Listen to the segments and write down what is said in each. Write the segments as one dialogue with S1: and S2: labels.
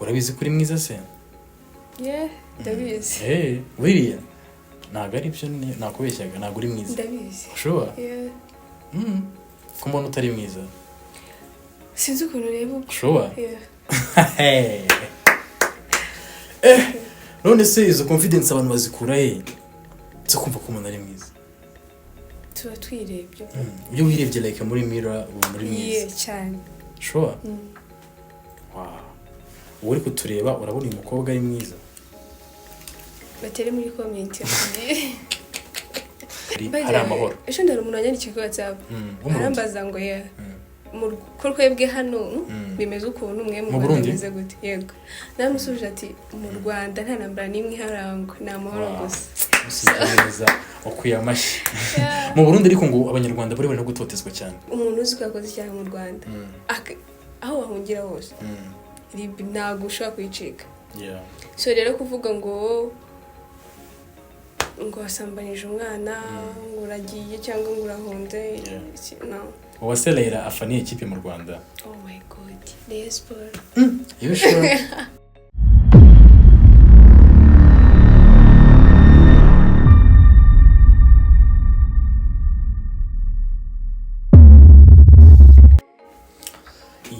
S1: Urabizi ko uri mwiza se?
S2: Yeah, ndabizi.
S1: Eh, buriya ntabwo ari byo, nakubeshyaga, ntabwo uri mwiza.
S2: Ndabizi.
S1: Sure?
S2: Yeah.
S1: Ko mbona utari mwiza?
S2: Sinzi ukuntu ureba ubwo.
S1: Sure?
S2: Yeah.
S1: Eh, none se izo confidence abantu bazikura he zo kumva ko umuntu ari mwiza?
S2: Tuba twirebye.
S1: Iyo wirebye like muri mirror ubona uri mwiza?
S2: Yeah, cyane.
S1: Sure?
S2: Mm.
S1: Wow, uwo uri kutureba, urabona uyu mukobwa ari mwiza?
S2: Batere muri comment.
S1: Hari amahoro.
S2: Ejo ndari umuntu wanyandikiye kuri WhatsApp.
S1: W'Umurundi?
S2: Arambaza ngo yeah. Mu ko twebwe hano bimeze ukuntu, mwe mu
S1: Mu
S2: Rwanda
S1: Burundi?
S2: bimeze gute? Yego. Naramusubije ati mu Rwanda nta ntambara n'imwe iharangwa, ni amahoro gusa.
S1: Usibye neza, ukwiye amashyi.
S2: Yeah.
S1: Mu Burundi ariko ngo Abanyarwanda bari bari no gutotezwa cyane.
S2: Umuntu uzi ko yakoze icyaha mu Rwanda, aho wahungira hose, RIB ntabwo ushobora kuyicika. So rero kuvuga ngo wasambanije umwana, ngo uragiye cyangwa ngo urahunze, no.
S1: Uwase Leila afaniye ikipe mu Rwanda?
S2: Oh my God, Rayon Sport.
S1: You sure?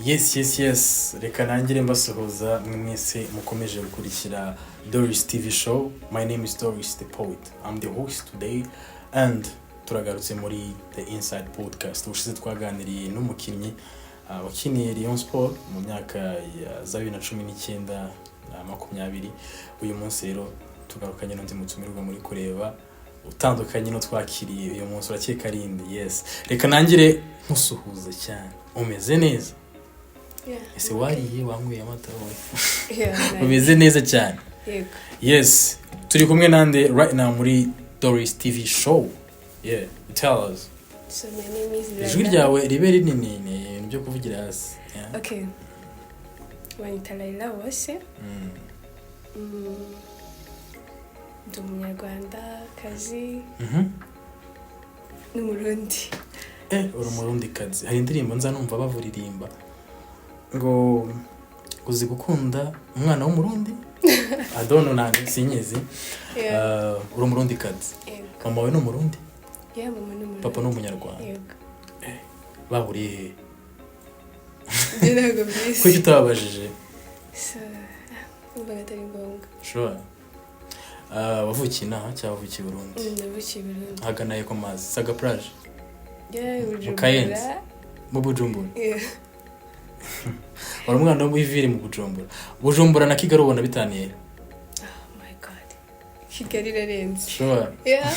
S1: Yes, reka nangire mbasuhuza mwe mwese mukomeje gukurikira Doris TV Show. My name is Doris the Poet, I'm the host today, and turagarutse muri The Inside Podcast. Ubushize twaganiriye n'umukinnyi wakiniye Rayon Sport mu myaka ya za 2019 na 20. Uyu munsi rero tugarukanye n'undi mutumirwa muri kureba utandukanye no twakiriye uyu munsi, urakeka ari indi. Yes, reka nangire nkusuhuza cyane. Umeze neza?
S2: Yeah.
S1: Ese wariye, wanyweye amata wowe?
S2: Yeah, nice.
S1: Umeze neza cyane?
S2: Yego.
S1: Yes, turi kumwe nande right now muri Doris TV Show? Yeah, tell us.
S2: So my name is Laila.
S1: Ijwi ryawe ribe rinini, ni ibintu byo kuvugira hasi. Yeah.
S2: Okay, banyita Laila Uwase. Ndi Umunyarwandakazi n'Umurundi.
S1: Eh, uri Umurundikazi. Hari indirimbo nza numva bavuririmba ngo uzi gukunda umwana w'Umurundi, adono ntabwo sinyizi.
S2: Yeah.
S1: Uri Umurundikazi?
S2: Yego.
S1: Mama wawe ni Umurundi?
S2: Yeah, mama ni Umurundi.
S1: Papa ni Umunyarwanda?
S2: Yego.
S1: Bahuriye he?
S2: Ibyo ntabwo mbizi.
S1: Kuki utababajije?
S2: So, numvaga atari ngombwa.
S1: Sure. Wavukiye inaha cyangwa wavukiye i Burundi?
S2: Navukiye i Burundi.
S1: Ahagana he ku mazi Saga Plage?
S2: Yeah, Bujumbura.
S1: Kayenzi. Mu Bujumbura?
S2: Yeah.
S1: Wari umwana wo muri ville mu Bujumbura. Bujumbura na Kigali ubona bitaniye?
S2: Oh my God, Kigali irarenze.
S1: Sure?
S2: Yeah.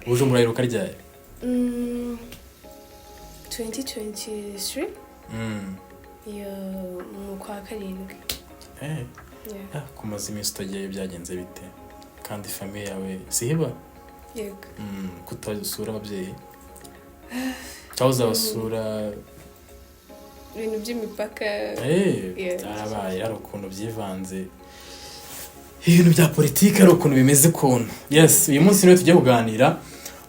S1: Bujumbura iheruka ryari?
S2: 2023. Iyo mu kwa karindwi.
S1: Eh,
S2: Yeah.
S1: ah, kumaze iminsi utagiyeyo byagenze bite? Kandi famille yawe sihiba?
S2: Yego.
S1: Kutasura ababyeyi cyangwa uzabasura?
S2: Ibintu by'imipaka.
S1: Eh,
S2: Yeah.
S1: byarabaye, hari ukuntu byivanze ibintu bya politiki, hari ukuntu bimeze ukuntu. Yes, uyu munsi niwe tugiye kuganira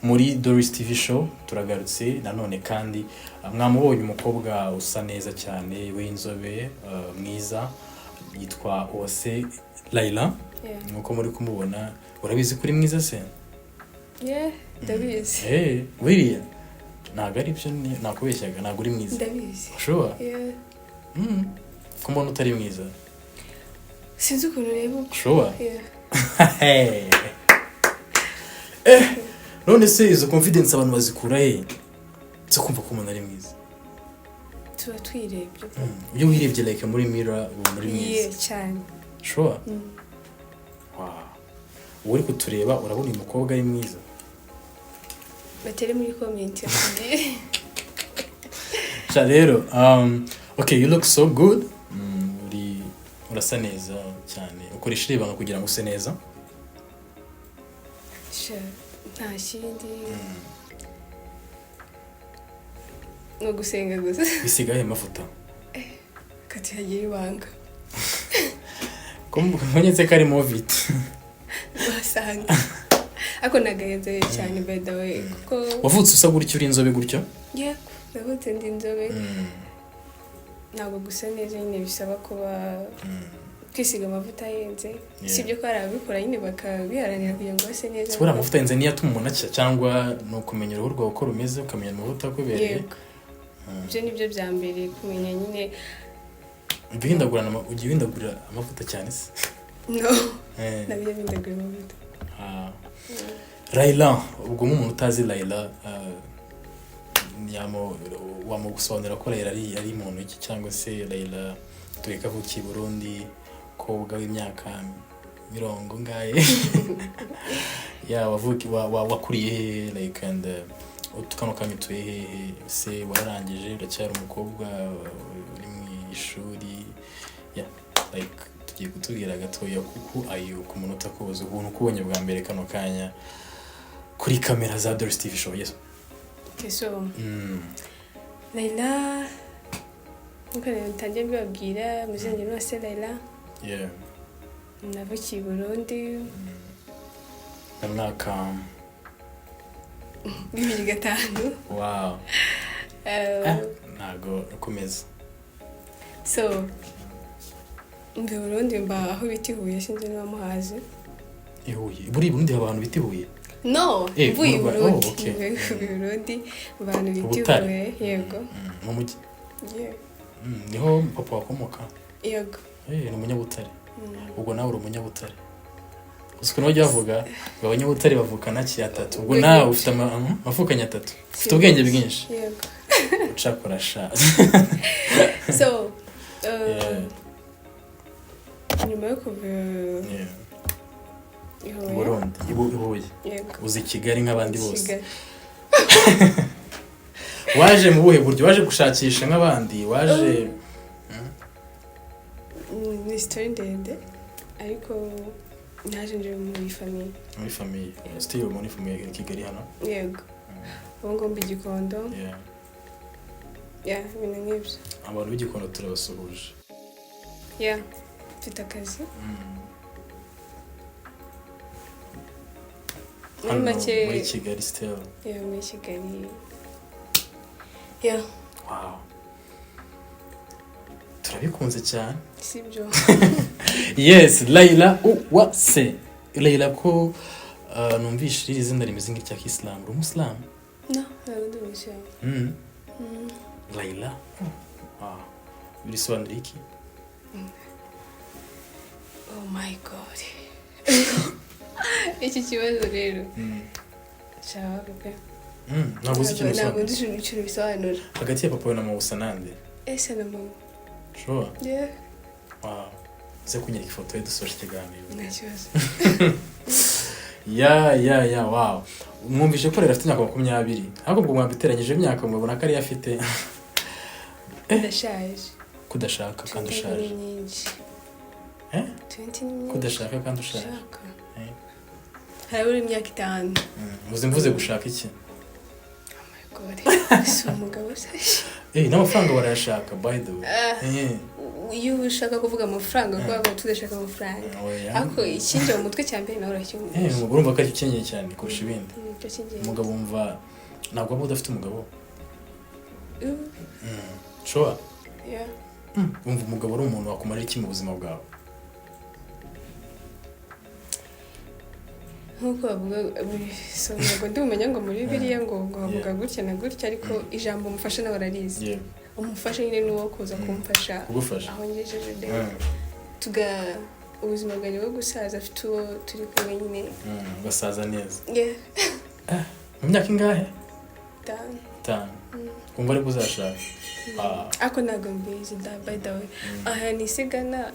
S1: muri Doris TV Show. Turagarutse nanone kandi mwamubonye, umukobwa usa neza cyane w'inzobe, mwiza, yitwa Uwase Laila.
S2: Yeah.
S1: Nkuko muri kumubona, urabizi ko uri mwiza se?
S2: Yeah, ndabizi.
S1: Eh, buriya ntabwo ari byo, nakubeshyaga, ntabwo uri mwiza.
S2: Ndabizi.
S1: Sure?
S2: Yeah.
S1: Ko mbona utari mwiza?
S2: Sinzi ukuntu ureba ubwo.
S1: Sure?
S2: Yeah.
S1: Eh, none se izo confidence abantu bazikura he zo kumva ko umuntu ari mwiza?
S2: Tuba twirebye.
S1: Iyo wirebye like muri mirror ubona uri mwiza?
S2: Yeah, cyane.
S1: Sure?
S2: Mm.
S1: Wow, uwo uri kutureba, urabona uyu mukobwa ari mwiza?
S2: Batere muri comment.
S1: Sha rero, okay, you look so good. Uri urasa neza cyane. Ukoresha iri banga kugira ngo use neza?
S2: Sha, nta kindi, ni ugusenga gusa.
S1: Bisigaye amavuta?
S2: Katuyagira ibanga.
S1: Ko mbonetse ko ari movit.
S2: Wasanga ariko nagahenze cyane, by the way, kuko
S1: Wavutse usa gutyo, uri inzobe gutyo?
S2: Yeah, navutse ndi inzobe. Ntabwo gusa neza nyine bisaba kuba kwisiga amavuta ahenze. Sibyo ko hari ababikora nyine bakabiharanira kugira ngo base neza.
S1: Si buriya amavuta ahenze niyo atuma umuntu acya, cyangwa ni ukumenya uruhu rwawe uko rumeze, ukamenya amavuta akubereye?
S2: Yego, ibyo ni byo bya mbere, kumenya nyine.
S1: Ujya uhindagura amavuta cyane se?
S2: No, nabyo bindagura amavuta.
S1: Ah. Layla, ubwo nk'umuntu utazi Layla, wamugusobanurira ko Layla ari muntu iki, cyangwa se Layla tureka avukiye i Burundi, kobwa w'imyaka mirongo ngahe ya wavuki wakuriye hehe, like, and kano kanya utuye hehe se? Wararangije, uracyari umukobwa uri mu ishuri? Yeah, like, tugiye kutubwira gatoya kuko ayo ku munota kubuza ubuntu ukubonye bwa mbere kano kanya kuri kamera za Doris TV Show, yes.
S2: Okay, so Layla, nkuko rero ntangiye mbibabwira, muzenge nose Layla. Navukiye i Burundi.
S1: Mu mwaka?
S2: 2005.
S1: Wow. Ntago ukomeza.
S2: So mva i Burundi, mba aho bita i Huye, sinzi niba muhazi.
S1: I Huye? Buri Burundi haba ahantu bita i Huye?
S2: No.
S1: Eh,
S2: Mvuye i
S1: mu Rwanda.
S2: Burundi.
S1: Oh, okay.
S2: Mvuye i Burundi mu bantu bita i
S1: Ubutare.
S2: Huye, yego.
S1: Mu mujyi?
S2: Yeah.
S1: Niho papa wakomoka?
S2: Yego.
S1: Eh, ni umunyabutare. Ubwo nawe uri umunyabutare. Uzi ukuntu bajya bavuga ngo abanyabutare bavukana ki atatu? Ubwo nawe ufite amavukanye atatu, ufite ubwenge bwinshi.
S2: Yego.
S1: Ucakora sha.
S2: So nyuma yo kuva i Huye.
S1: Burundi, i Huye.
S2: Yego.
S1: Uzi Kigali nk'abandi bose.
S2: Kigali.
S1: Waje mu buhe buryo? Waje gushakisha nk'abandi? Waje
S2: Ni story ndende, ariko naje nje muri famille.
S1: Muri famille, still muri famille i Kigali hano?
S2: Yego, ubu ngubu mba i Gikondo. Yeah, ibintu nk'ibyo.
S1: Abantu b'Igikondo turabasuhuje.
S2: Yeah, mfite akazi. Muri
S1: Hano
S2: make
S1: muri Kigali still?
S2: Yeah, muri Kigali, yeah.
S1: Wow, turabikunze cyane.
S2: Sibyo?
S1: Yes, Layla Uwase. Layla, ko numvishe iri zina rimeze nk'irya kisilamu, uri umusilamu?
S2: No, ntabwo ndi umuyisilamu.
S1: Layla, wow. Birisobanura iki?
S2: Oh my God, iki kibazo rero shaka pe.
S1: Ntabwo uzi ikintu
S2: Ntabwo
S1: bisobanura?
S2: nzi ikintu bisobanura.
S1: Hagati ya papa we na mama usa nande?
S2: Ese na mama.
S1: Sure?
S2: Yeah.
S1: Wow, uze kunyereka ifoto ye dusoje ikiganiro.
S2: Nta kibazo.
S1: Yeah, wow. Mwumvise ko rero afite imyaka 20, ariko ubwo mwabiteranyije imyaka mubona ko ariyo afite.
S2: Ndashaje.
S1: Kudashaka kandi
S2: 20
S1: ushaje?
S2: ni nyinshi.
S1: Eh?
S2: 20 ni myinshi.
S1: Kudashaka kandi ushaje?
S2: Ushaka.
S1: Eh.
S2: Harabura imyaka 5.
S1: Uzi mvuze gushaka iki?
S2: Oh my God, si umugabo se?
S1: Eh, n'amafaranga barayashaka, by the way.
S2: Ah.
S1: Eh.
S2: Iyo ushaka kuvuga amafaranga, kuko bavuga tudashaka amafaranga.
S1: Oya.
S2: Ariko ikinjira mu mutwe cya mbere nawe
S1: Eh,
S2: uracyumvisha.
S1: umugore urumva ko aricyo ukenyeye cyane kurusha ibindi.
S2: Icyo cy'ingenzi.
S1: Umugabo, wumva ntabwo waba udafite umugabo? Sure?
S2: Yeah.
S1: Wumva umugabo ari umuntu wakumarira iki mu buzima bwawe?
S2: Nk'uko bavuga so ntabwo ndi bumenya ngo muri Bibiliya ngo bavuga gutya na gutya, ariko ijambo umufasha nawe ararizi. Umufasha nyine ni uwo kuza kumfasha
S1: Kugufasha.
S2: aho ngejeje rero tuga ubuzima bwanjye bwo gusaza afite uwo turi kumwe nyine.
S1: Ugasaza neza.
S2: Yeah.
S1: Mu myaka ingahe?
S2: 5.
S1: 5. Wumva aribwo uzashaka? Ah.
S2: Ariko ntabwo mbizi da, by the way, aha nisigana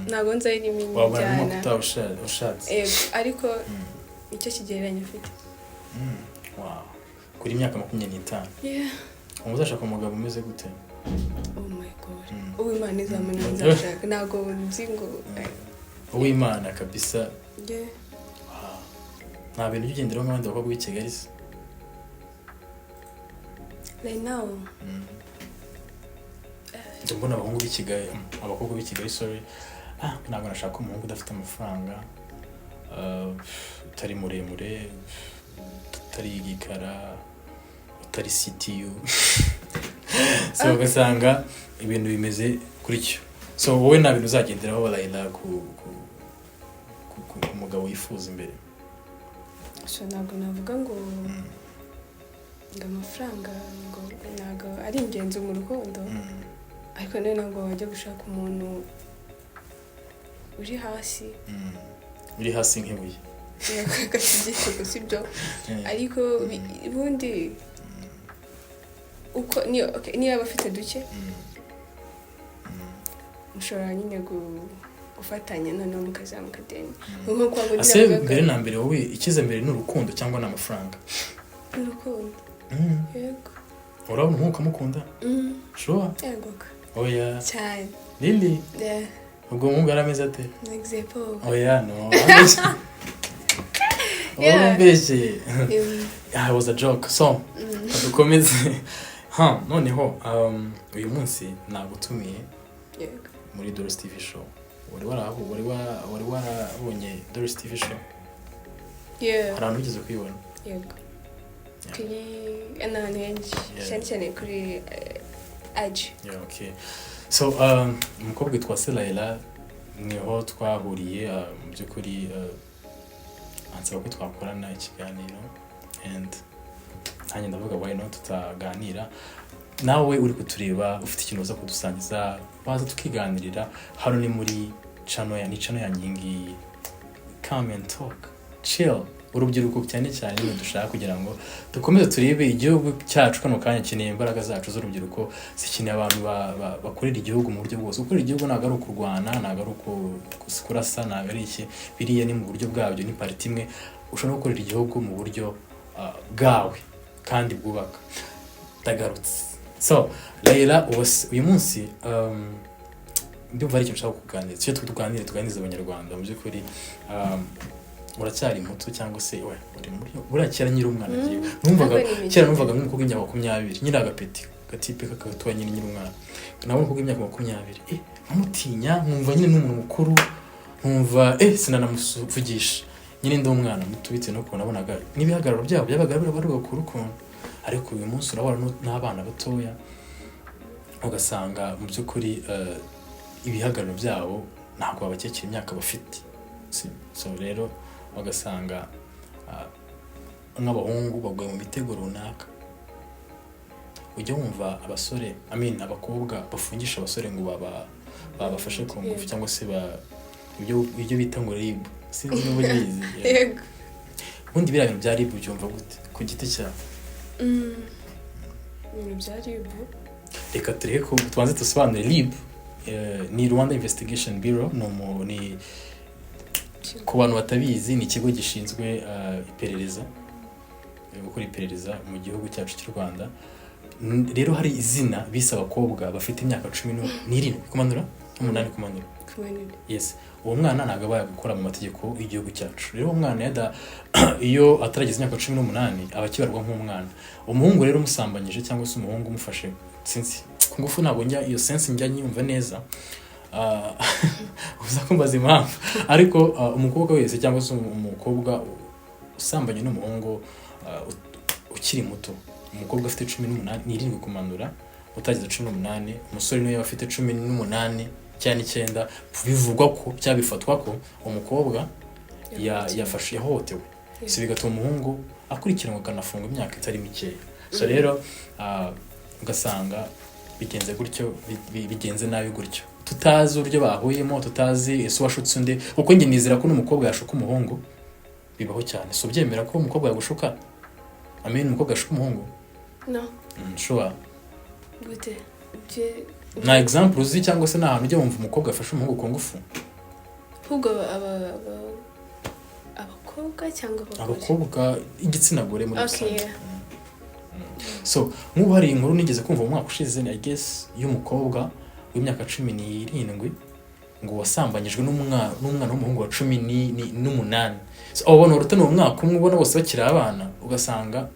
S2: ntabwo nzi aho irimo
S1: Wabona n'umwaka
S2: injyana.
S1: utaha ushatse.
S2: Yego, ariko icyo kigereranyo mfite.
S1: Wow. Kuri imyaka 25
S2: Yeah.
S1: wumva uzashaka umugabo umeze gute?
S2: Oh my God. Uwimana izamenya nzashaka, ntabwo nzi ngo
S1: Uwimana kabisa.
S2: Yeah.
S1: Wow. Nta bintu ujya ugenderaho nk'abandi bakobwa b'i Kigali se?
S2: Right now?
S1: Njya mbona abahungu b'i Kigali, abakobwa b'i Kigali, sorry, ah, ntabwo nashaka umuhungu udafite amafaranga, utari muremure, utari igikara, utari CTU. So ugasanga ibintu bimeze gutyo. So wowe nta bintu uzagenderaho, Layla, ku mugabo wifuza imbere?
S2: So ntabwo navuga ngo amafaranga ngo ntabwo ari ingenzi mu rukundo, ariko nawe ntabwo wajya gushaka umuntu uri hasi.
S1: Uri hasi nk'ibuye.
S2: Gashyigikiye, sibyo? Ariko ubundi uko niyo, okay, niyo yaba afite duke, mushobora nyine gufatanya, noneho mukazamuka, then nko kwa ngo
S1: Ase mbere na mbere, wowe ikiza mbere ni urukundo cyangwa ni amafaranga?
S2: Urukundo. Yego.
S1: Urabona umuhungu ukamukunda?
S2: Mm.
S1: Sure?
S2: Yego.
S1: Oya.
S2: Cyane.
S1: Lili?
S2: Yeah.
S1: Ubwo umuhungu yari ameze ate?
S2: Ni example.
S1: Oya, no.
S2: Yeah.
S1: Umbeshye. Ah, it was a joke. So dukomeze. Ha, noneho uyu munsi nagutumiye muri Doris TV Show. Wari warabonye Doris TV Show?
S2: Yeah.
S1: Hari ahantu wigeze kuyibona?
S2: Yego.
S1: Yeah.
S2: Kuri n'ahantu henshi, cyane cyane kuri aji.
S1: Yeah, okay. So umukobwa witwa Selaila niho twahuriye, mu by'ukuri ansaba ko twakorana ikiganiro, and nanjye ndavuga, why not tutaganira? Nawe uri kutureba, ufite ikintu uza kudusangiza, waza tukiganirira. Hano ni muri channel ya, ni channel yanjye iyi ngiyi. Come and talk, chill. Urubyiruko cyane cyane niwe dushaka kugira ngo dukomeze turebe igihugu cyacu. Kano kanya gikeneye imbaraga zacu z'urubyiruko, zikeneye abantu bakorera igihugu mu buryo bwose. Gukorera igihugu ntabwo ari ukurwana, ntabwo ari kurasa, ntabwo ari iki. Biriya ni mu buryo bwabyo, ni part imwe. Ushobora no gukorera igihugu mu buryo bwawe kandi bwubaka. Ndagarutse. So Layla Uwase, uyu munsi ndumva ari ikintu nshaka kuganira. Tujye tuganire, tuganirize Abanyarwanda. Mu by'ukuri uracyari muto, cyangwa se we uri muri buriya kera nyiri umwana agiye numvaga
S2: Ntabwo ni
S1: kera numvaga nk'umukobwa w'imyaka 20 nyiri agapeti gatipe kakatuba nyine nyiri umwana, nawe umukobwa w'imyaka 20, nkamutinya, nkumva nyine n'umuntu mukuru, nkumva sinanamuvugisha nyine, ndi umwana muto, bitewe n'ukuntu nabonaga n'ibihagararo byabo byabaga bari bakuru ukuntu. Ariko uyu munsi urabona n'abana batoya, ugasanga mu by'ukuri ibihagararo byabo ntabwo babakekera imyaka bafite. So rero ugasanga nk'abahungu baguye mu mitego runaka. Ujya wumva abasore, I mean, abakobwa bafungisha abasore ngo babafashe ku ngufu, cyangwa se ibyo bita ngo RIB? Sinzi niba ubizi.
S2: Yego.
S1: Ubundi biriya bintu bya RIB ubyumva gute ku giti cyawe?
S2: Ibintu bya RIB?
S1: Reka tureke ko tubanze dusobanure RIB. Ni Rwanda Investigation Bureau, ni ku bantu batabizi, ni ikigo gishinzwe iperereza, gukora iperereza mu gihugu cyacu cy'u Rwanda. Rero hari izina bise abakobwa bafite imyaka 17 kumanura, 8 kumanura.
S2: Kumanura.
S1: Yes, uwo mwana ntabwo aba yagukora mu mategeko y'igihugu cyacu. Rero uwo mwana iyo atarageza imyaka 18 aba akibarwa nk'umwana. Umuhungu rero umusambanyije, cyangwa se umuhungu umufashe, sinzi, ku ngufu, ntabwo njya iyo sense njya nyumva neza. Uza kumbaza impamvu, ariko umukobwa wese cyangwa se umukobwa usambanye n'umuhungu ukiri muto, umukobwa afite 18 n'irindwi kumanura, utageze 18, umusore niyo yaba afite 18 cyangwa 9, bivugwa ko cyangwa bifatwa ko umukobwa yafashe, yahohotewe. Si bigatuma umuhungu akurikiranwa, akanafungwa imyaka itari mikeya. So rero ugasanga bigenze gutyo, bigenze nabi gutyo, tutazi uburyo bahuyemo, tutazi ese uwashutse undi, kuko njye nizera ko n'umukobwa yashuka umuhungu, bibaho cyane. Si ubyemera ko umukobwa yagushuka? I mean, umukobwa yashuka umuhungu?
S2: No.
S1: Sure?
S2: Gute?
S1: Nta example uzi, cyangwa se nta hantu ujya wumva umukobwa afashe umuhungu ku ngufu?
S2: Ahubwo abakobwa cyangwa abagore?
S1: Abakobwa, igitsina gore muri rusange.
S2: Yeah.
S1: So nk'ubu hari inkuru nigeze kumva mu mwaka ushize, I guess, y'umukobwa w'imyaka 17 ngo wasambanyijwe n'umwana w'umuhungu wa 18. So, abo bantu barutana uwo mwaka umwe, ubona bose bakiri abana, ugasanga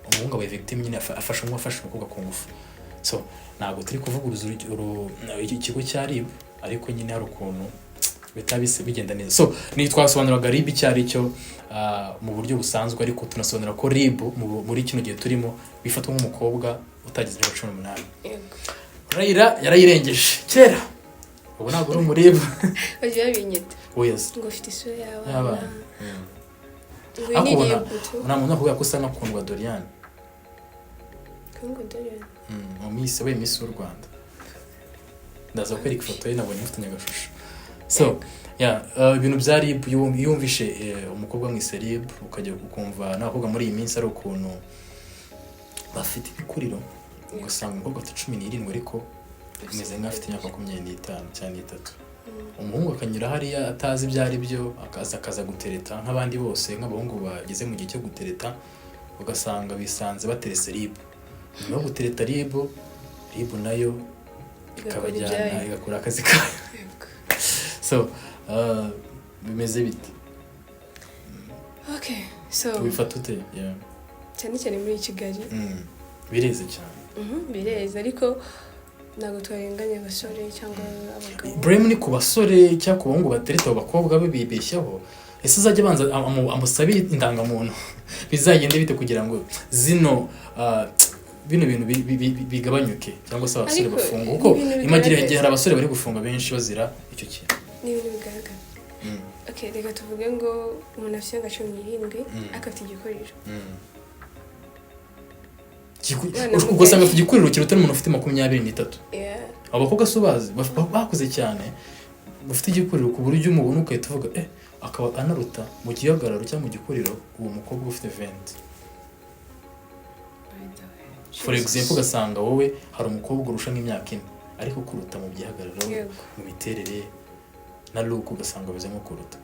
S1: umuhungu abaye victim nyine, afashe umwe, afashe umukobwa ku ngufu. So ntabwo turi kuvuguruza ikigo cya RIB, ariko nyine hari ukuntu bitaba bigenda neza. So ni twasobanuraga RIB icyo ari cyo mu buryo busanzwe, ariko tunasobanura ko RIB muri kino gihe turimo bifatwa nk'umukobwa. Utageze imyaka 18.
S2: Yego.
S1: Rayira yarayirengeje kera, ubu ntabwo uri umuribu.
S2: Bajya babinyita
S1: Oya se.
S2: ngo ufite isura y'abana.
S1: Y'abana.
S2: Ngo iyi
S1: Ariko
S2: ni
S1: ubona
S2: iributo.
S1: Nta muntu nakubwira ko usa nka Kundwa Doriane.
S2: Ngo Doriane?
S1: Mu Miss, we Miss w'u Rwanda. Ndaza kwereka ifoto ye, nabonye mufitanye agashusho. So yeah, ibintu bya RIB, iyo wumvishe umukobwa mwise RIB, ukajya ukumva n'abakobwa muri iyi minsi ari ukuntu bafite ibikuriro, ugasanga umukobwa afite 17 ariko ameze nk'afite imyaka 25 cyangwa 3. Umuhungu akanyura hariya atazi ibyo ari byo, akaza gutereta nk'abandi bose, nk'abahungu bageze mu gihe cyo gutereta, ugasanga bisanze baterese RIB. Nyuma yo gutereta RIB, RIB nayo ikabajyana,
S2: ibyayo.
S1: Igakora akazi kayo. So bimeze bite?
S2: Okay, so
S1: Ubifata ute? Yeah.
S2: cyane cyane muri Kigali.
S1: Bireze cyane.
S2: Bireze, ariko ntabwo twarenganya abasore cyangwa abagabo.
S1: Blame ni ku basore cyangwa ku bahungu batereta abo bakobwa be bibeshyaho. Ese azajya abanza amusabire indangamuntu? Bizagende bite kugira ngo zino bino bintu bigabanyuke cyangwa se abasore
S2: Ariko
S1: bafungwa? Kuko
S2: ni ibintu
S1: imagine
S2: bigaragaza.
S1: igihe hari abasore bari gufunga benshi bazira icyo kintu.
S2: Ni ibintu bigaragara. Okay, reka tuvuge ngo umuntu afite imyaka 17 ariko afite igikuriro. Umwana muto.
S1: Ugasanga afite igikuriro kiruta n'umuntu ufite 23. Abakobwa si ubazi bakuze cyane, bafite igikuriro ku buryo umubona ugahita uvuga akaba anaruta mu gihagararo cyangwa mu gikuriro uwo mukobwa ufite 20.
S2: By the way.
S1: For example, ugasanga wowe hari umukobwa urusha nk'imyaka 4 ariko kuruta mu gihagararo, mu miterere na look, ugasanga bimeze nko kuruta.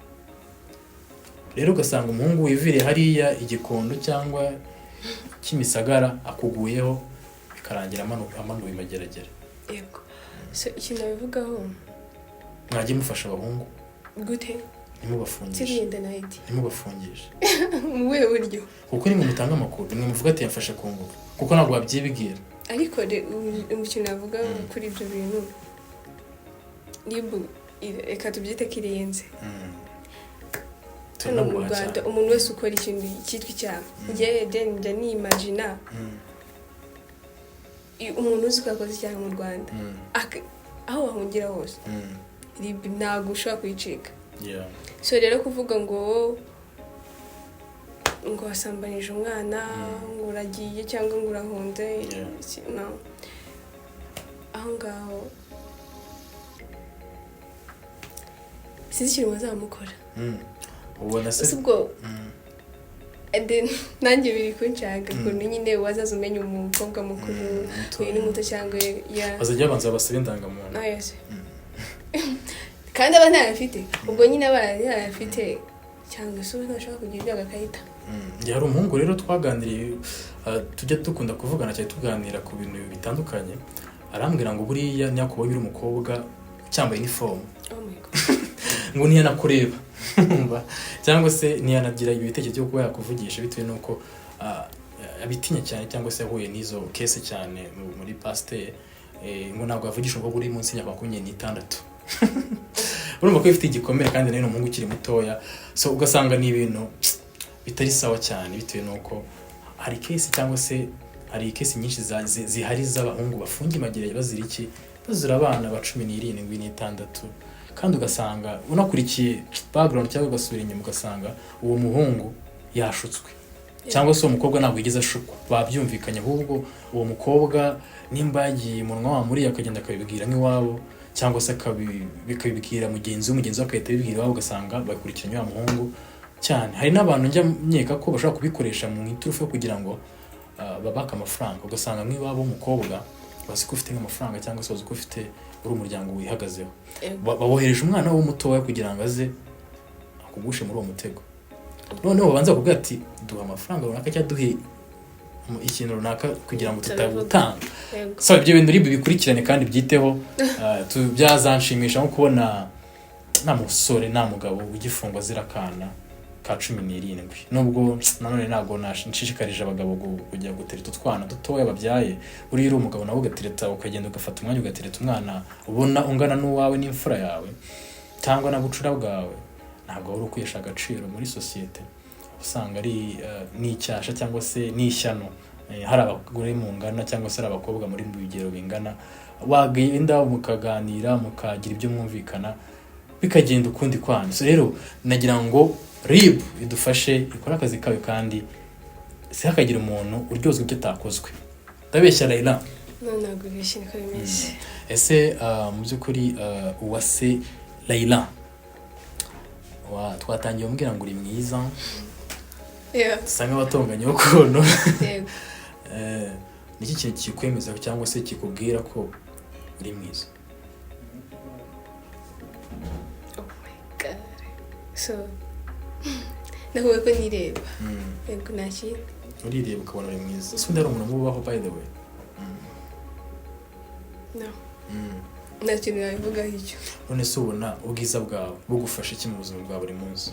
S1: Rero ugasanga umuhungu wiviriye hariya Igikondo cyangwa Kimisagara akuguyeho, bikarangira amanuwe Mageragere.
S2: Yego, so ikintu nabivugaho,
S1: Mwajye mufasha abahungu.
S2: Gute?
S1: Ntimubafungishe.
S2: Turirinda na ID.
S1: Ntimubafungishe.
S2: Mu buhe buryo?
S1: Kuko nimwe mutanga amakuru, nimwe muvuga ati yamfashe ku ngufu, kuko ntabwo wabyibwira.
S2: Ariko ikintu navuga kuri ibyo bintu, RIB reka tubyite ko irenze. Hano mu
S1: Turanabubaha
S2: Rwanda,
S1: cyane.
S2: umuntu wese ukora ikintu cyitwa icyaha, njye then njya nimagina umuntu uzi ko yakoze icyaha mu Rwanda, aho wahungira hose, RIB ntabwo ushobora kuyicika. So rero kuvuga ngo wasambanije umwana, ngo uragiye cyangwa ngo urahunze, no aho ngaho sinzi ikintu bazamukora.
S1: Ubona se
S2: Ese ubwo and then nanjye biri kunshaka ukuntu nyine wazaza umenya umukobwa mukuru,
S1: Muto.
S2: uyu ni muto cyangwa ya
S1: Bazajya babanza babasabe indangamuntu.
S2: No, yes. Kandi aba ntayo afite, ubwo nyine aba ntayo afite, cyangwa se ubu ntashobora kugira ibyago akahita.
S1: Njye hari umuhungu rero twaganiriye, tujya dukunda kuvugana cyane, tuganira ku bintu bitandukanye, arambwira ngo buriya nyakubonye uri umukobwa cyambaye inifomu,
S2: Oh my God.
S1: ngo ntiyanakureba. Urumva? Cyangwa se ntiyanagira ibitekerezo byo kuba yakuvugisha, bitewe n'uko abitinya cyane cyangwa se yahuye n'izo case cyane muri past, ngo ntabwo yavugisha umukobwa uri munsi y'imyaka 26. Urumva ko ifite igikomere, kandi nawe ni umuhungu ukiri mutoya. So ugasanga ni ibintu bitari sawa cyane, bitewe n'uko hari case cyangwa se hari case nyinshi zihari z'abahungu bafunga imageragere bazira iki? Bazira abana ba 17, 6. Kandi ugasanga unakurikiye background cyangwa ugasubira inyuma, ugasanga uwo muhungu yashutswe cyangwa se uwo mukobwa ntabwo yigeze ashukwa, babyumvikanye. Ahubwo uwo mukobwa nimba yagiye umunwa wamuriye, akagenda akabibwira nk'iwabo cyangwa se bikabibwira mugenzi we, mugenzi we agahita abibwira iwabo, ugasanga bakurikiranye wa muhungu cyane. Hari n'abantu njya nkeka ko bashobora kubikoresha mu iturufu yo kugira ngo babake amafaranga. Ugasanga nk'iwabo w'umukobwa bazi ko ufite nk'amafaranga cyangwa se bazi ko ufite, uri umuryango wihagazeho. Babohereje umwana we mutoya kugira ngo aze akugushe muri uwo mutego. Noneho babanza bakubwira ati duha amafaranga runaka cyangwa duhe ikintu runaka kugira ngo
S2: Turabivuga.
S1: tutagutanga. So ibyo bintu uri bikurikirane kandi byiteho. Byazanshimisha nko kubona nta musore, nta mugabo ugifungwa azira akana ka 17, nubwo nanone ntabwo nshishikarije abagabo kujya gutereta utwana dutoya babyaye. Buriya uri umugabo nawe ugatereta, ukagenda ugafata umwanya ugatereta umwana ubona ungana n'uwawe n'imfura yawe cyangwa na bucura bwawe, ntabwo wari ukwihesha agaciro muri sosiyete. Usanga ari n'icyasha cyangwa se n'ishyano. Hari abagore mungana cyangwa se hari abakobwa muri mu bigero bingana, wagenda mukaganira, mukagira ibyo mwumvikana, bikagenda ukundi kwanyu. So rero nagira ngo RIB idufashe ikore akazi kayo, kandi si hakagira umuntu uryozwa ibyo atakozwe. Ndabeshya, Layla?
S2: No, ntabwo ubeshye, niko bimeze.
S1: Ese mu by'ukuri, Uwase Layla, twatangiye umbwira ngo uri mwiza, dusa nk'abatonganye ukuntu.
S2: Yego.
S1: Niki kintu kikwemeza cyangwa se kikubwira ko uri mwiza?
S2: Oh my God, so nahuye ko nireba. Yego, nta kindi.
S1: Urireba ukabona uri mwiza. Ese undi hari umuntu mubaho, by the way?
S2: No, nta kintu nabivugaho icyo.
S1: None se ubona ubwiza bwawe bugufasha iki mu buzima bwa buri munsi?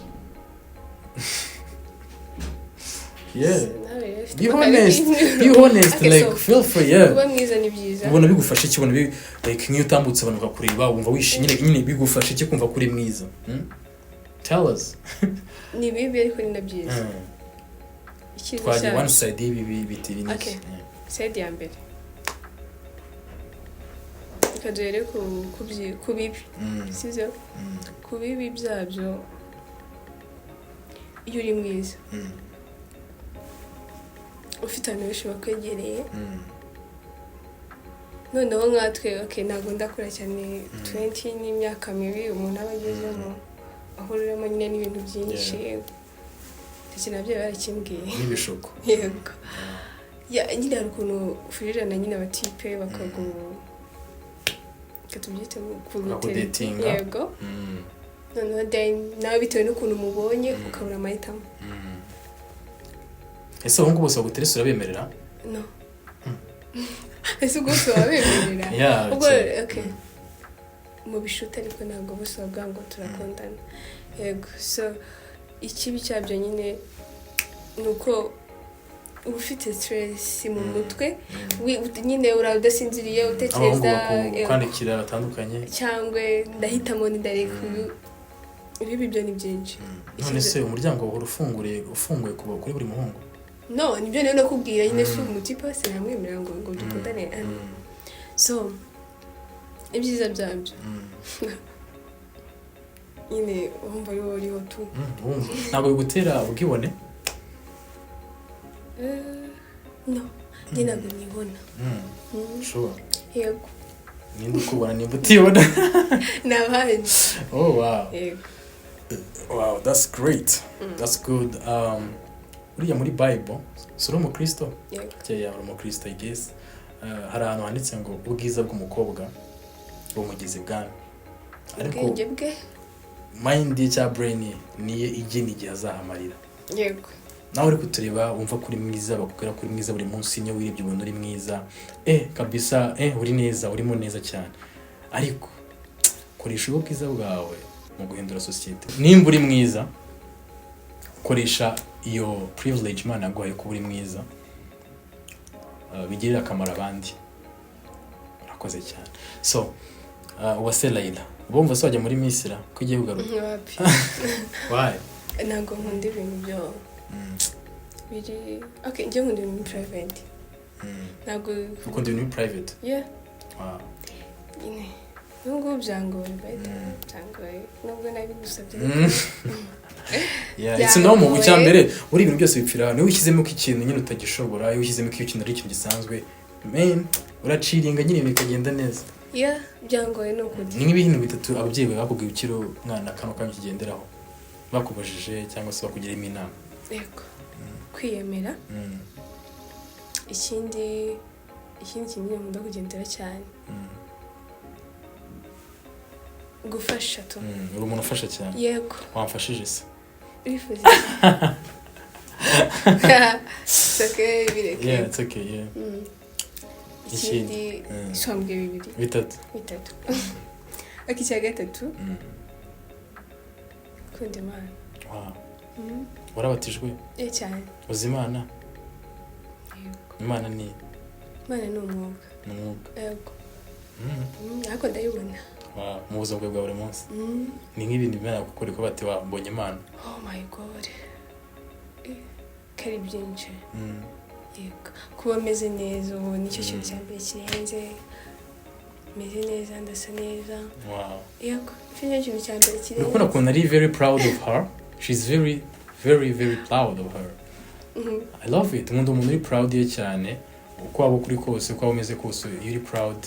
S1: Yeah.
S2: Nawe rero ufite
S1: Be honest, be honest.
S2: Okay,
S1: like
S2: so,
S1: feel free, yeah.
S2: Kuba mwiza ni byiza.
S1: Ubona bigufasha iki? Ubona like nk'iyo utambutse abantu bakakureba, wumva wishimye nyine? Bigufasha iki kumva ko uri mwiza? Tell us.
S2: Ni bibi ariko ni na byiza. Icyiza
S1: Twagiye
S2: cyabyo.
S1: one side y'ibibi biti n'iki.
S2: Okay. Side ya mbere, reka duhere ku bibi, sibyo? Ku bibi byabyo, iyo uri mwiza, ufite abantu benshi bakwegereye, noneho nkatwe, okay, ntabwo ndakura cyane, 20 n'imyaka mibi umuntu aba agezemo, ahuriramo nyine n'ibintu byinshi, ndetse nabyo barakimbwiye.
S1: N'ibishuko.
S2: Yego. Ya, nyine hari ukuntu ufurirana nyine abatipe bakagu, reka tubyite
S1: Bakakudatinga.
S2: Yego. Noneho then nawe bitewe n'ukuntu umubonye, ukabura amahitamo.
S1: Ese abahungu bose baguteresa urabemerera?
S2: No, ese ubwo bose wabemerera?
S1: Yeah,
S2: ubwo okay, mu bishuti, ariko ntabwo bose bavuga ngo turakundana. Yego, so ikibi cyabyo nyine ni uko uba ufite stress mu mutwe. Nyine uraba udasinziriye,
S1: Abahungu
S2: utekereza
S1: bakwandikira batandukanye.
S2: Cyangwa ndahitamo, ndareka uyu. Ibibi byo ni byinshi.
S1: None se umuryango uhora ufunguye kuri buri muhungu?
S2: No, nibyo rero nakubwira nyine, si umutipe wese namwemerera ngo dukundane. So ibyiza byabyo, nyine wumva ari wowe uriho tu.
S1: Wumva ntabwo bigutera ubwibone?
S2: No, njye ntabwo nibona.
S1: Sure?
S2: Yego.
S1: Ninde ukubona nimba utibona?
S2: Ni abandi.
S1: Oh wow.
S2: Yego.
S1: Wow, that's great, that's good. Uriya muri Bible, si uri umukristo?
S2: Yego.
S1: Yeah, uri umukristo, I guess. Hari ahantu handitse ngo ubwiza bw'umukobwa bumugeza ibwami, ariko
S2: Ubwenge bwe.
S1: mind ye cyangwa brain ye niyo igena igihe azahamarira. Nawe uri kutureba, wumva ko uri mwiza, bakubwira ko uri mwiza buri munsi, niyo wirebye ubona uri mwiza, kabisa, uri neza, urimo neza cyane, ariko koresha ubwo bwiza bwawe mu guhindura sosiyete. Nimba uri mwiza, koresha iyo privilege Imana yaguhaye kuba uri mwiza, bigirire akamaro abandi. Urakoze cyane. So Uwase Layla, bumva se wajya muri Misira ko igiye kugaruka?
S2: Wapi.
S1: Why?
S2: Ntabwo nkunda ibintu byo biri, okay, njye nkunda ibintu private. Ntabwo
S1: Ukunda ibintu private?
S2: Yeah.
S1: Wow.
S2: Nyine ubu ngubu byangoye, by the way, byangoye nubwo nabigusabye.
S1: Yeah, it's normal. Icya mbere, buri ibintu byose bipfira ahantu. Iyo wishyizemo ko ikintu nyine utagishobora, iyo wishyizemo ko iyo kintu ari ikintu gisanzwe, man, uraciringa nyine bikagenda neza.
S2: Yeah, byangoye ni ukuri.
S1: Ni nk'ibintu bitatu ababyeyi bawe bakubwiye ukiri umwana, kano kanya ukigenderaho, bakubajije cyangwa se bakugiramo inama.
S2: Yego, kwiyemera. Ikindi kintu nyine nkunda kugendera cyane, gufasha tu.
S1: Uri umuntu ufasha cyane.
S2: Yego.
S1: Wamfashije se?
S2: Wifuza iki? Okay, bireke.
S1: Yeah, it's okay, yeah.
S2: Ikindi, wambwiye bibiri?
S1: Bitatu.
S2: Bitatu, ok. Icya gatatu, gukunda Imana.
S1: Wow. Warabatijwe?
S2: Eh, cyane.
S1: Uzi Imana?
S2: Yego.
S1: Imana ni?
S2: Imana ni umwuka.
S1: Ni umwuka.
S2: Yego. Ariko ndayibona.
S1: Wow. Mu buzima bwawe bwa buri munsi, ni nk'ibintu Imana yakukora ko bati wa mbonye Imana?
S2: Oh my God. Kari byinshi. Yego, kuba meze neza ubu nicyo kintu cya mbere kirenze. Meze neza, ndasa neza. Yego, icyo nicyo kintu cya mbere kirenze.
S1: Urabona ukuntu ari very proud of her. She's very, very, very proud of her. I love it. Nkunda umuntu uri proud ye cyane. Uko waba ukuri kose, uko waba umeze kose, iyo uri proud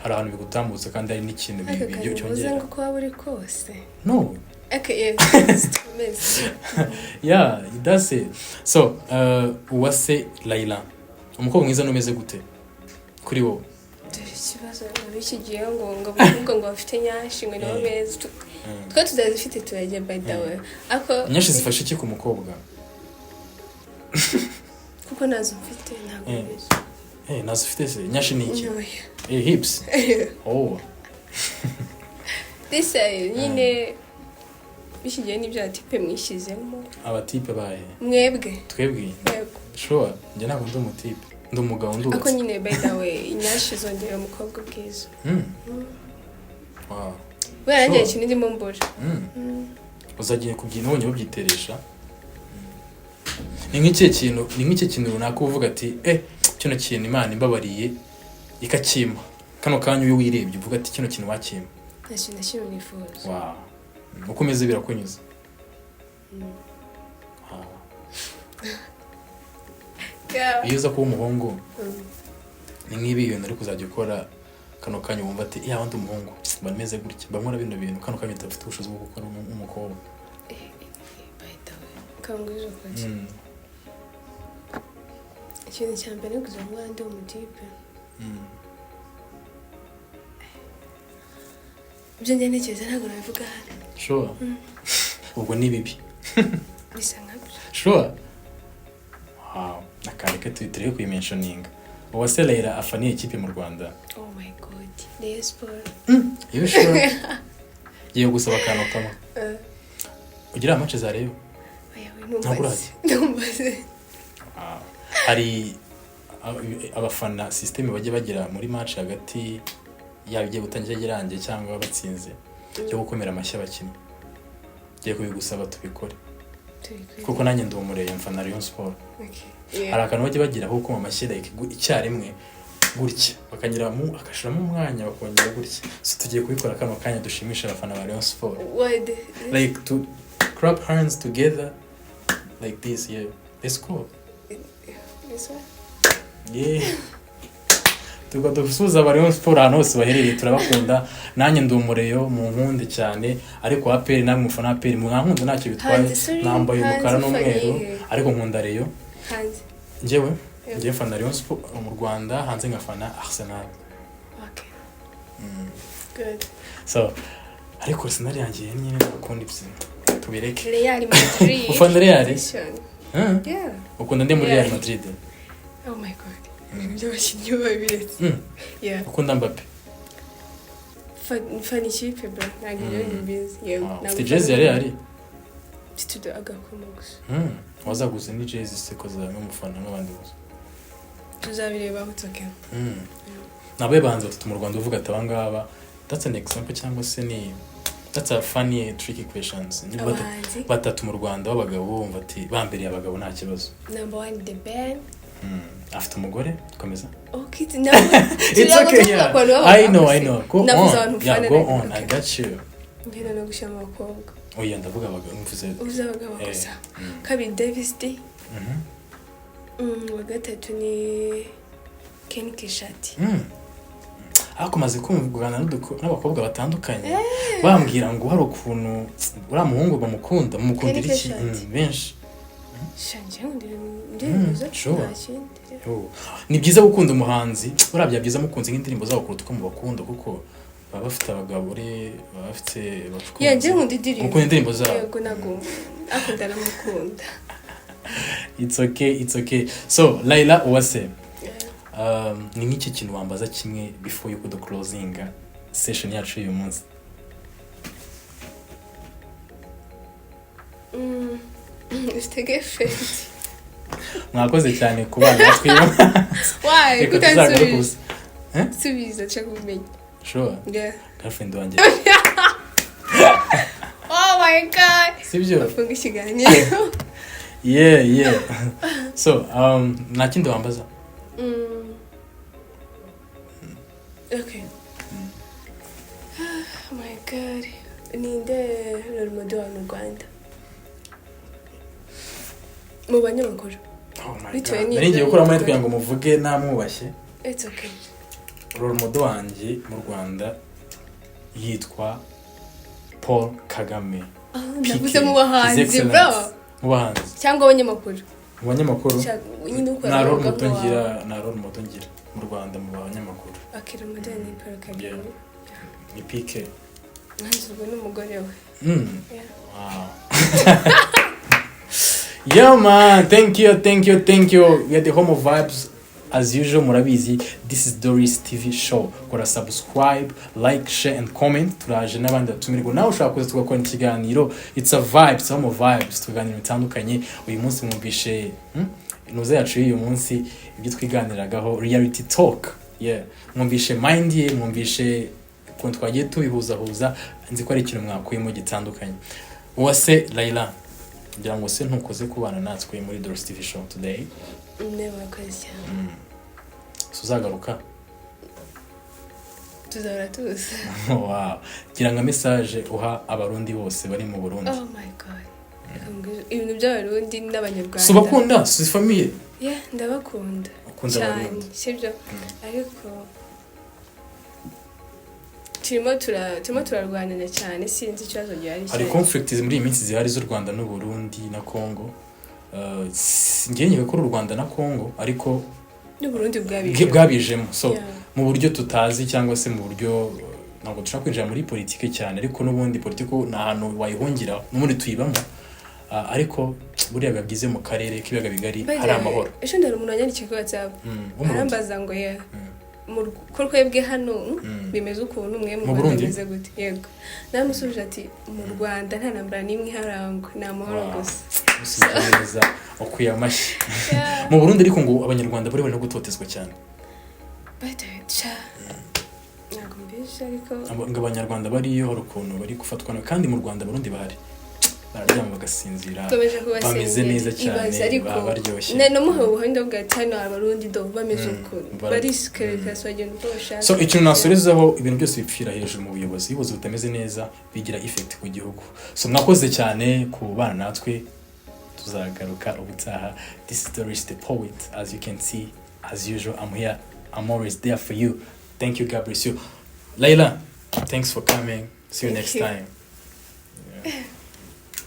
S1: hari ahantu bigutambutsa kandi hari n'ikintu
S2: Aka kantu uvuze
S1: cyongera.
S2: ngo uko waba uri kose.
S1: No.
S2: Okay, yego, tumeze.
S1: Yeah, that's it. So Uwase Laila, umukobwa mwiza numeze gute kuri wowe?
S2: Dore ikibazo b'iki gihe, ngo abakobwa ngo bafite nyashi ngo nibo beza. Twe tutazifite turajya, by the way, ariko
S1: Nyashi zifasha iki ku mukobwa?
S2: Kuko nazo mfite, ntabwo mbizi.
S1: Eh, nazo ufite se? Nyashi ni iki?
S2: Ntoya.
S1: Eh, hips. Oh.
S2: This nyine b'iki gihe nibyo abatipe mwishyizemo.
S1: Abatipe bahe?
S2: Mwebwe.
S1: Twebwe?
S2: Yego.
S1: Sure, njye ntabwo ndi umutipe, ndi umugabo.
S2: Ariko
S1: Ndubatse.
S2: nyine, by the way, inyashi zongera umukobwa ubwiza. Buriya nanjye ikintu ndimo mbura.
S1: Uzagiye kubyina ubonye babyiteresha. Ni nk'ikihe kintu runaka uvuga ati: "Eh, kino kintu Imana imbabariye ikakimpa kano kanya," iyo wirebye uvuga ati: "Kino kintu wakimpa"?
S2: Nta kintu na kimwe nifuza.
S1: Wow, uko umeze birakunyuze. Wow. Iyo uza kuba umuhungu, ni nk'ibi bintu uri kuzajya ukora kano kanya wumva ati: "Yaba ndi umuhungu mba meze gutya, mba nkora bino bintu kano kanya udafite ubushobozi bwo gukora nk'umukobwa."
S2: By the way, kanguriza ukuri. Ikintu cya mbere ni kugira ngo ndi umutipe. Ibyo njya ntekereza ntabwo nabivuga hano.
S1: Sure, ubwo ni bibi?
S2: Bisa nkabyo.
S1: Sure, wow, akareke tureke kuyimentioninga. Uwase Leila afaniye ikipe mu Rwanda?
S2: Oh my God, Rayon Sport.
S1: You sure? Ngiye gusaba akantu kamwe. Ugira match za Rayon?
S2: Oya we.
S1: Ntabwo
S2: Ntumbaze, ntumbaze.
S1: Wow. Hari abafana system bajya bagira muri match hagati, yaba igiye gutangira, irangiye cyangwa batsinze, yo gukomera amashyi abakinnyi. Ngiye kubigusaba tubikore.
S2: Tubikore.
S1: Kuko nanjye ndi umureye, mfana Rayon Sport.
S2: Okay.
S1: Hari akantu bajya bagira ko gukoma amashyi like icyarimwe gutya, bakanyuramo agashiramo umwanya, bakongera gutya. So tugiye kubikora kano kanya dushimisha abafana ba Rayon Sport.
S2: Why the
S1: Like to clap hands together like this. Yeah, let's go.
S2: This one?
S1: Yeah, tuba dusuhuza aba Rayon Sport ahantu hose baherereye, turabakunda. Nanjye ndi umureyo, mu nkunde cyane, ariko APR namwe mufana APR mwankunda, ntacyo bitwaye.
S2: Hanze, sorry,
S1: Nambaye umukara
S2: hanze
S1: n'umweru.
S2: ufana iyihe?
S1: Ariko nkunda Rayon.
S2: Hanze.
S1: Njyewe
S2: Yeah.
S1: njyewe mfana Rayon Sport mu Rwanda, hanze nkafana Arsenal.
S2: Okay. Good.
S1: So ariko Arsenal yanjye nyine ukunda ibyo tubireke.
S2: Real Madrid.
S1: Ufana Real?
S2: Position. Yeah.
S1: Ukunda nde muri
S2: Yeah.
S1: Real Madrid?
S2: Oh my God. Ibintu by'abakinnyi babiretse. Yeah.
S1: Ukunda Mbappe?
S2: Fana ikipe, bro. Ntabwo ibyo mbizi. Yego.
S1: Wow.
S2: Ntabwo
S1: Ufite jezi ya Real?
S2: Mfite agakomo gusa.
S1: Wazaguze ni jezi se ko zawe nk'umufana nk'abandi gusa?
S2: Tuzabirebaho, it's okay.
S1: Ni abahe bahanzi batatu mu Rwanda uvuga ati: "Abangaba that's an example," cyangwa se ni that's a funny tricky questions? Ni
S2: Abahanzi.
S1: batatu mu Rwanda b'abagabo bumva ati bambereye abagabo nta kibazo.
S2: Number one, The Ben.
S1: Afite umugore, komeza.
S2: Okay, number
S1: It's okay, yeah, I know, I know, go on. Yeah, go on, I got you.
S2: Ngenda no gushyiramo abakobwa.
S1: Oya, ndavuga abagabo mvuze.
S2: Uvuze abagabo
S1: Eh,
S2: gusa. Kabiri, Davis D. Wa gatatu ni Ken Kishati.
S1: Ariko maze kumvugana n'abakobwa batandukanye bambwira ngo hari ukuntu uriya muhungu bamukunda, mumukundira
S2: Ken
S1: iki?
S2: Keshati.
S1: Benshi.
S2: Shanje ndirimbo
S1: Sure.
S2: nta kindi.
S1: Oh. Ni byiza gukunda umuhanzi, buriya byaba byiza mukunze nk'indirimbo zabo kuruta uko mubakunda, kuko baba bafite abagabo, baba bafite abakunzi.
S2: Yeah, njye nkunda indirimbo.
S1: Mukunda indirimbo zabo.
S2: Yego, ntabwo akunda, aramukunda.
S1: It's okay, it's okay. So Laila Uwase, ni nk'iki kintu wambaza kimwe before yuko duclosinga session yacu y'uyu munsi?
S2: Ufite girlfriend?
S1: Mwakoze cyane ku bana natwe.
S2: Why?
S1: Reka tuzagaruke
S2: Kutansubiza.
S1: ubusa.
S2: Subiza, nshaka kumenya.
S1: Sure.
S2: Yeah.
S1: Girlfriend wanjye.
S2: Oh my God.
S1: Sibyo?
S2: Bafunga ikiganiro.
S1: Yeah. So nta kindi wambaza?
S2: Okay. Oh my God, ninde role model wawe mu Rwanda mu banyamakuru?
S1: Oh my
S2: Bitewe
S1: God.
S2: n'ibyo
S1: Nari ngiye gukuramo
S2: dukora.
S1: kugira ngo muvuge namwubashye.
S2: It's okay.
S1: Role model wanjye mu Rwanda yitwa Paul Kagame.
S2: Ah,
S1: PK,
S2: ndavuze mu bahanzi,
S1: His
S2: bro.
S1: Excellence. Mu bahanzi?
S2: Cyangwa abanyamakuru.
S1: Mu banyamakuru?
S2: Nyine ukora
S1: Nta role
S2: umwuga
S1: model
S2: wawe.
S1: ngira, nta role model ngira mu Rwanda mu banyamakuru.
S2: Okay, role model ni Paul Kagame.
S1: Yeah. Ni PK.
S2: Nanjye ubwo n'umugore we. Yeah.
S1: Wow. Yeah man, thank you, thank you, thank you. We are the home of vibes. As usual, murabizi, this is Doris TV Show. Kora subscribe, like, share and comment. Turaje n'abandi batumirwa. Nawe ushobora kuza tugakora ikiganiro. It's a vibe, it's home of vibes. Tuganira bitandukanye. Uyu munsi mwumvishe Inuza yacu y'uyu munsi, ibyo twiganiragaho, reality talk. Yeah. Mwumvishe mind ye, mwumvishe ukuntu twagiye tubihuzahuza. Nzi ko ari ikintu mwakuyemo gitandukanye. Uwase Laila, ngira ngo se ntukoze kubana natwe muri Doris TV Show today.
S2: Ne, wakoze cyane.
S1: So uzagaruka?
S2: Tuzahora tuza.
S1: Wow. Gira nka message uha Abarundi bose bari mu Burundi.
S2: Oh my God. Reka mbwire, ibintu by'Abarundi n'Abanyarwanda.
S1: Si ubakunda? Si famille?
S2: Yeah, ndabakunda.
S1: Ukunda
S2: cyane.
S1: Abarundi?
S2: Sibyo, ariko turimo turarwanira cyane, sinzi ikibazo gihari.
S1: Hari
S2: Cyane.
S1: conflict muri iyi minsi zihari z'u Rwanda n'u Burundi na Congo. Ngiye nkeka ko ari u Rwanda na Congo, ariko
S2: n'Uburundi bwabije.
S1: Bwabijemo, so mu buryo tutazi cyangwa se mu buryo ntabwo dushobora kwinjira muri politiki cyane, ariko n'ubundi politiki ni ahantu wayihungira, n'ubundi tuyibamo. Ah, ariko buriya biba byiza mu karere k'Ibiyaga Bigari
S2: By the
S1: hari
S2: way,
S1: amahoro.
S2: Ejo ndari umuntu wanyandikiye kuri WhatsApp,
S1: Wo mu Burundi.
S2: arambaza ngo ye mu ko twebwe hano bimeze ukuntu, mwe mu
S1: Mu
S2: Rwanda
S1: Burundi?
S2: bimeze gute? Yego, namusubije ati mu Rwanda nta ntambara n'imwe iharangwa, ni amahoro gusa.
S1: Usubije neza, ukwiye amashyi.
S2: Yeah.
S1: Mu Burundi ariko ngo Abanyarwanda bari bari no gutotezwa cyane.
S2: By the way, sha, ntabwo mbizi, ariko
S1: Ngo Abanyarwanda bariyo hari ukuntu bari gufatwa nabi, kandi mu Rwanda Abarundi bahari bararyama bagasinzira,
S2: Tukomeje
S1: bameze
S2: kubasengera.
S1: neza cyane,
S2: Ibaze ariko
S1: baba baryoshye.
S2: Namuhaye ubuhamya, ndavuga ati hano Abarundi do bameze ukuntu, barisukereka, bagenda uko bashaka.
S1: So ikintu nasorezaho, ibintu byose bipfira hejuru mu buyobozi. Iyo ubuyobozi butameze neza bigira effect ku gihugu. So mwakoze cyane kubana natwe, tuzagaruka ubutaha. This is Doris the Poet. As you can see, as usual, I'm here, I'm always there for you. Thank you, God bless you. Laila, thanks for coming. See you
S2: Thank
S1: next
S2: you.
S1: time. Yeah.